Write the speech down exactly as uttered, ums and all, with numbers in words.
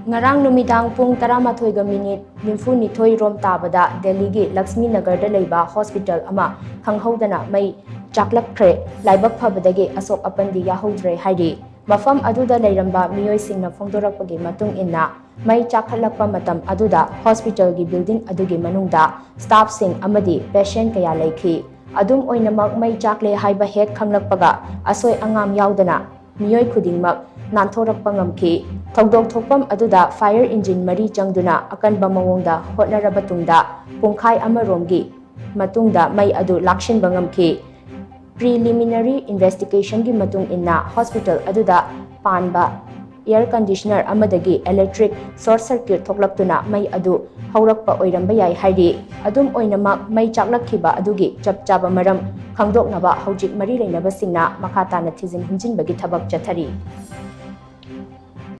ꯉꯔꯥꯡ ꯅꯨꯃꯤꯗꯥꯡ ꯄꯨꯡ ꯇꯔꯥꯃꯥꯊꯣꯏꯒ ꯃꯤꯅꯤꯠ ꯅꯤꯐꯨꯅꯤꯊꯣꯏ ꯔꯣꯝ ꯇꯥꯕꯗ ꯗꯦꯜꯂꯤꯒꯤ ꯂꯛꯁꯃꯤ ꯅꯒꯔꯗ ꯂꯩꯕ ꯍꯣꯁꯄꯤꯇꯥꯜ ꯑꯃ ꯈꯪꯍꯧꯗꯅ ꯃꯩ ꯆꯥꯛꯂꯛꯈ꯭ꯔꯦ꯫ ꯂꯥꯏꯕꯛ ꯐꯕꯗꯒꯤ ꯑꯁꯣꯛ ꯑꯄꯟꯗꯤ ꯌꯥꯍꯧꯗ꯭ꯔꯦ ꯍꯥꯏꯔꯤ꯫ ꯃꯐꯝ ꯑꯗꯨꯗ ꯂꯩꯔꯝꯕ ꯃꯤꯑꯣꯏꯁꯤꯡꯅ ꯐꯣꯡꯗꯣꯔꯛꯄꯒꯤ ꯃꯇꯨꯡ ꯏꯟꯅ, ꯃꯩ ꯆꯥꯛꯈꯠꯂꯛꯄ ꯃꯇꯝ ꯑꯗꯨꯗ ꯍꯣꯁꯄꯤꯇꯥꯜꯒꯤ ꯕꯤꯜꯗꯤꯡ ꯑꯗꯨꯒꯤ ꯃꯅꯨꯡꯗ ꯁ꯭ꯇꯥꯐꯁꯤꯡ ꯑꯃꯗꯤ ꯄꯦꯁꯦꯟ ꯀꯌꯥ ꯂꯩꯈꯤ꯫ ꯑꯗꯨꯝ ꯑꯣꯏꯅꯃꯛ, ꯃꯩ ꯆꯥꯛꯂꯦ ꯍꯥꯏꯕ ꯍꯦꯛ ꯈꯪꯂꯛꯄꯒ ꯑꯁꯣꯏ ꯑꯉꯥꯝ ꯌꯥꯎꯗꯅ ꯃꯤꯑꯣꯏ ꯈꯨꯗꯤꯡꯃꯛ ꯅꯥꯟꯊꯣꯔꯛꯄ ꯉꯝꯈꯤ꯫ ꯊꯧꯗꯣꯛ ꯊꯣꯛꯐꯝ ꯑꯗꯨꯗ ꯐꯥꯌꯔ ꯏꯟꯖꯤꯟ ꯃꯔꯤ ꯆꯪꯗꯨꯅ ꯑꯀꯟꯕ ꯃꯑꯣꯡꯗ ꯍꯣꯠꯅꯔꯕ ꯇꯨꯡꯗ ꯄꯨꯡꯈꯥꯏ ꯑꯃꯔꯣꯝꯒꯤ ꯃꯇꯨꯡꯗ ꯃꯩ ꯑꯗꯨ ꯂꯥꯛꯁꯤꯟꯕ ꯉꯝꯈꯤ꯫ ꯄ꯭ꯔꯤꯂꯤꯃꯤꯅꯔꯤ ꯏꯟꯚꯦꯁꯇꯤꯒꯦꯁꯟꯒꯤ ꯃꯇꯨꯡ ꯏꯟꯅ, ꯍꯣꯁꯄꯤꯇꯥꯜ ꯑꯗꯨꯗ ꯄꯥꯟꯕ ꯑꯦꯌꯔ ꯀꯟꯗꯤꯁꯅꯔ ꯑꯃꯗꯒꯤ ꯏꯂꯦꯛꯇ꯭ꯔꯤꯛ ꯁꯣꯔꯠ ꯁꯔꯀ꯭ꯌꯨꯠ ꯊꯣꯛꯂꯛꯇꯨꯅ ꯃꯩ ꯑꯗꯨ ꯍꯧꯔꯛꯄ ꯑꯣꯏꯔꯝꯕ ꯌꯥꯏ ꯍꯥꯏꯔꯤ꯫ ꯑꯗꯨꯝ ꯑꯣꯏꯅꯃꯛ, ꯃꯩ ꯆꯥꯛꯂꯛꯈꯤꯕ ꯑꯗꯨꯒꯤ ꯆꯞ ꯆꯥꯕ ꯃꯔꯝ ꯈꯪꯗꯣꯛꯅꯕ ꯍꯧꯖꯤꯛ ꯃꯔꯤ ꯂꯩꯅꯕꯁꯤꯡꯅ ꯃꯈꯥ ꯇꯥꯅ ꯊꯤꯖꯤꯟ ꯍꯨꯝꯖꯤꯟꯕꯒꯤ ꯊꯕꯛ ꯆꯠꯊꯔꯤ꯫